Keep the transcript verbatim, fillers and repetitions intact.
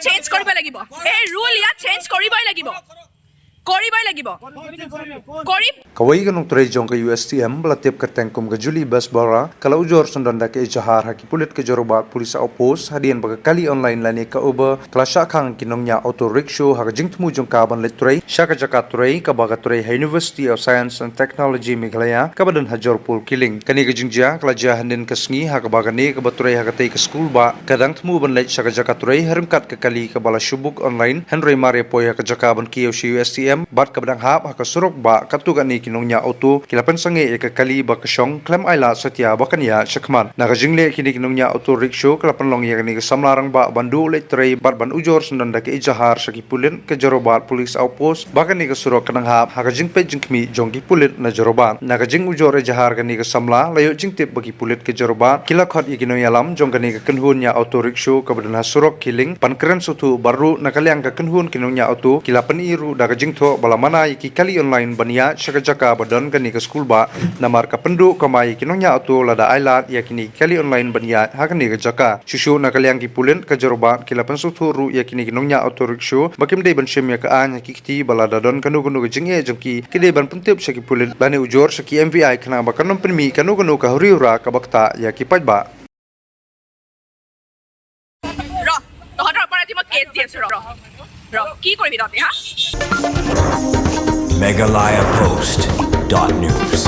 চেঞ্জ কৰিবই লাগিব। এই ৰুল ইয়াত চেঞ্জ কৰিবই লাগিব, কৰিবই লাগিব। কৰি Kawei ka nongtrei jong ka U S T M ba la tip kyrteng kum ka Julie Besbara ka la ujor syndon da ka ejahar ha ki pulit ka Jorabat Police Outpost hadien ba ka kali online lane ka Uber ka la shah khang ki nongñiah auto rickshaw ha ka jingthmu jong ka ban leit trei sha ka jaka trei kaba ka trei ha University of Science and Technology Meghalaya kaba don ha Jodhpur Killing. Kane ka jingjia ka la jia hynnin ka sngi ha kaba kane kaba trei ha katei ka skul bah ka dang thmu ban leit sha ka jaka trei ha ryngkat ka kali kaba la shu book online, hynrei mar ïa poi ha ka jaka ban kiew sha U S T M bad kaba dang hap ha ka surok bah katto katne ki nongñiah auto ki la pynsangeh ïa ka kali ba ka shong khlem ailad satia ba kan ïaid shakhmat. Na ka jingleh kine ki nongñiah auto rickshaw ka la pynlong ïa kane ka samla rangbah ban duh leit trei bad ban ujor syndon da ka ejahar sha ki pulit ka Jorabat Police Outpost ba kane ka surok ka dang hap ha ka jingpeit jingkhmih jong ki pulit na Jorabat. Na ka jingujor ejahar kane ka samla la ïoh jingtip ba ki pulit ka Jorabat ki la khot ïa ki nongïalam jong kane ka kynhun ñiah auto rickshaw kaba don ha surok Killing ban kren sngewthuh bad ruh na ka liang ka kynhun ki nongñiah auto ki la pyni ruh da ka jingthoh ba la mana ïa ki kali online ban ïaid sha ka jaka ba don kane ka skul bah namar ka pynduh kamai ïa ki nongñiah auto lada ailad ïa kine ki kali online ban ïaid ha kane ka jaka. Shuh shuh na ka liang ki pulit ka Jorabat ki la pynsngewthuh ruh ïa kine ki nongñiah auto rickshaw ba kim dei ban shim ïa ka aiñ ha ki kti ba lada don kano kano ka jingeh jong ki ki dei ban pyntip sha ki pulit lane ujor sha ki M V I khnang ba kan ym pynmih kano kano ka huri hura kaba ktah ïa ki paidbah. ৰ, তহঁতৰ ওপৰত আজি মই কেছ দি আছো, ৰ। ৰ, কি কৰিবি তহঁতি, হা? Meghalaya Post dot news.